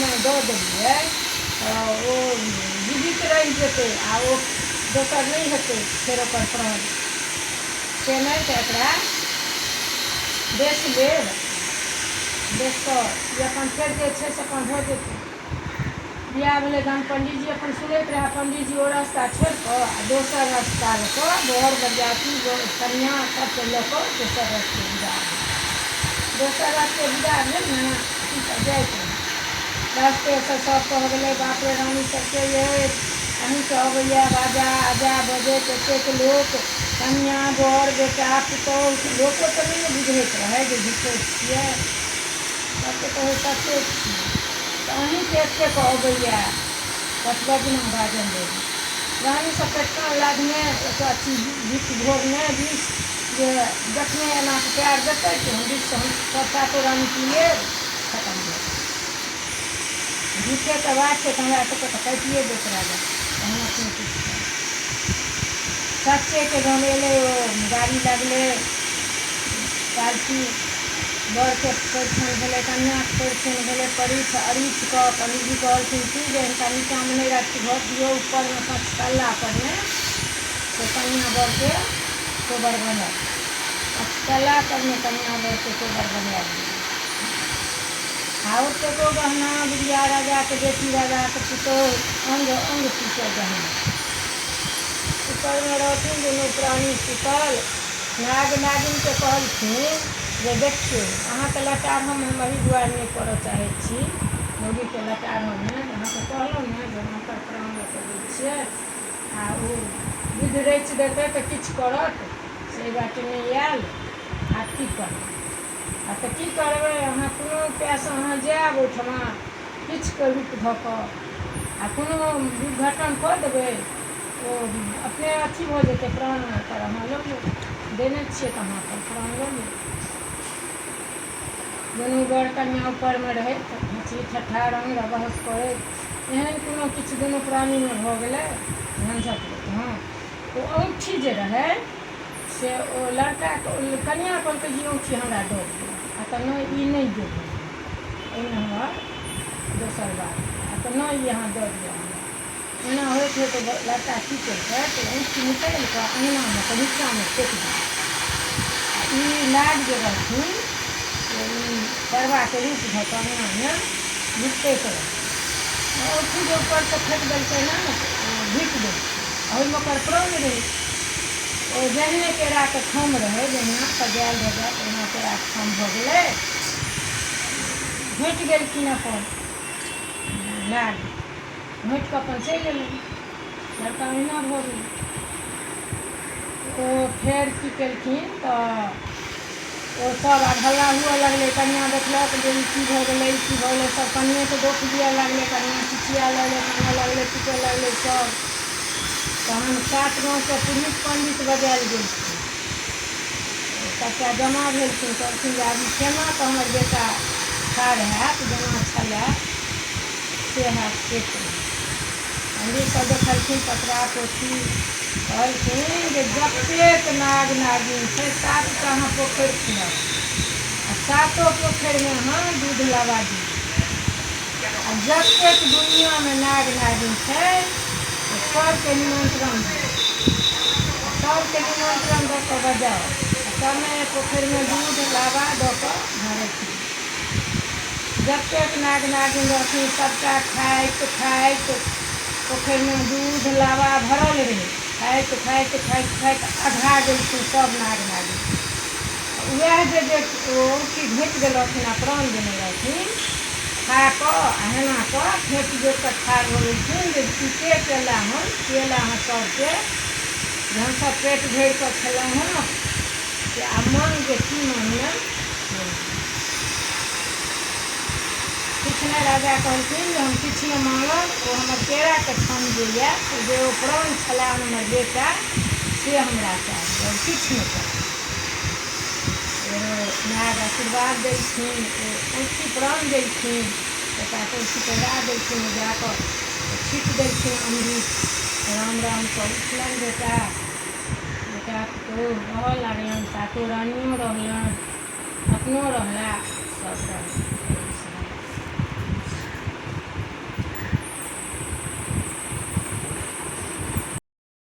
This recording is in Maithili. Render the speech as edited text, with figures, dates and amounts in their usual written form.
नहि दऽ देलियै तऽ ओ जीवित रहि जेतै आ ओ दोसर नहि हेतै फेर ओकर प्राण से नहि तऽ एकरा बेच लेब बेच कऽ ई अपन फेर जे छै से अपन भऽ जेतै। बियाह भेलै तहन पण्डीजी अपन सुनैत रहए पण्डीजी ओ रास्ता छोड़ि कऽ आ दोसर रास्ता लऽ कऽ बर बरियाती कनिआँ सभके लऽ कऽ दोसर रस्ते विदा भेल। दोसर रस्ते विदा भेल ने ई जाइत रहै रस्तेसँ सभ कहऽ गेलै बाप रे रानी सभके यै अहीँके अबैए बाजा आजा बजैत एतेक लोक कनिआँ बर बेटा पुतहु लोको तऽ नहि ने बुझैत रहै जे झूठे छियै सभके कहै सचे छियै तऽ अहीँके एतेक अबैए पचबजना बाजन रहै रानी सब पेटकान लादने एक अथी बिख घोरने विष जे जखने एना कऽ पएर देतै कि हम विषसँ हम सब सातो रानी पी लेब खतम भऽ जायत। झूठेके बात छै तऽ हमरा सबके तऽ काटिए देत राजा तऽ हम अपने किछु करब। सच्चेके जहन एलै ओ गाड़ी लगलै पालकी बरके परिछनि भेलै कनिआँके परिछनि भेलै परिछ अरिछ कऽ पण्डीजी कहलखिन कि जे हिनका नीचाँमे नहि राखि घर दियौ ऊपरमे पाँच तल्ला परमे से कनिआँ बरके कोबर बनायल पाँच तल्ला परमे कनिआँ बरके कोबर बनायल गेलै। आ ओतेको गहना बुढ़िया राजाके बेटी राजाके पुतोहु अङ्ग अङ्ग टूटल गहना ऊपरमे रहथिन दुनू प्राणी सुतल नाग नागिनके कहलखिन जे देखियौ अहाँके लटार हम एहि दुआरे नहि करऽ चाहै छी मौगीके लटार हममे अहाँके कहलहुँ ने जे हम ओकर प्राण लऽ कऽ दै छियै आ ओ विध रचि देतै तऽ किछु करत से बात नहि आयल आब की करबै आ तऽ की करबै अहाँ कोनो उपायसँ अहाँ जायब ओहिठमा किछुके रूप धऽ कऽ आ कोनो दुर्घटन कऽ देबै ओ अपने अथी भऽ जेतै प्राण ओकर अहाँ लऽ लेब देने छियै तऽ अहाँ अपन प्राण लऽ लेब। दुनू बर कनिआँ ऊपरमे रहैत हँसी ठट्ठा रङ्ग रभस करैत एहन कोनो किछु दुनू प्राणीमे भऽ गेलै झंझट हँ ओ औँठी जे रहै से ओ लड़काके कनिआँ कहलकै जे ई औँठी हमरा दऽ दिअ आ तऽ नहि ई नहि देब हम एहिमे हमर दोसर बात आ तऽ नहि ई अहाँ दऽ दिअ हमरा एना होइत होइत लड़का की केलकै तऽ औँठी निकालि कऽ अङ्गनामे कऽ नीचाँमे फेक देलकै आ ई नाग जे रहथिन से ई परबाके रूप धऽ कऽ अङ्गनामे निपटैत रहै औँठी जे ऊपरसँ फेक देलकै ने ओ घुटि देलकै ओहिमे ओकर प्राण रहै ओ जहने केराके थम रहै जहिना सजायल धजायल तहिना केराके थम भऽ गेलै घुटि गेलखिन अपन नाग घुटि कऽ अपन चलि एलै लड़का ओहिना भऽ गेलै ओ फेर की केलखिन तऽ ओ सब आब हल्ला हुअ लगलै कनिआँ देखलक जे ई की भऽ गेलै ई की भऽ गेलै सब कनिएके दोख दिअ लगलै कनिआँ चिचिया लगलै कानऽ लगलै पीटऽ लगलै सब तहन सात गाँवके पुरोहित पण्डित बजायल गेलखिन सभटा जमा भेलखिन कहलखिन जे आब ई केना कऽ हमर बेटा ठाढ़ हैत जेना छलए से हैत से कहू। पण्डित सब देखलखिन पतरा पोथी कहलखिन जे जतेक नाग नागिन छै सातटा अहाँ पोखरि खुनाउ आ सातो पोखरिमे अहाँ दूध लाबा दियौ आ जतेक दुनिआँमे नाग नागिन छै से सभके निमन्त्रण दियौ आ सभके निमन्त्रण दऽ कऽ बजाउ आ समय पोखरिमे दूध लाबा दऽ कऽ अहाँ राखि दियौ। जतेक नाग नागिन रहथिन सभटा खाइत खाइत पोखरिमे दूध लाबा भरल रहै खाइत खाइत खाइत खाइत अघा गेलखिन सभ नाग नागिन। उएह जे जे ओ औँठी घोँटि गेल रहथिन आ प्राण देने रहथिन खा कऽ आ एना कऽ फेँट जोड़ि कऽ ठाढ़ भऽ गेलखिन जे ई के केला हन केला हँ सभके जे हमसभ पेट भरि कऽ खेलहुँ हँ से आब माँग जे की माँगने किछु नहि राजा कहलखिन जे हम किछु नहि माँगब ओ हमर केराके थम जे यए से जे ओ प्राण छलए हमर बेटा से हमरा चाही आओर किछु नहि चाही। फेरो नाग आशीर्वाद देलखिन ओ औँठी प्राण देलखिन बेटाके औँठी पहिरा देलखिन ओ जा कऽ छीटि देलखिन अमृत राम राम कऽ उठलनि बेटा बेटा पुतोहु रहऽ लागलनि सातो रानियो रहलनि अपनो रहला सब रहला।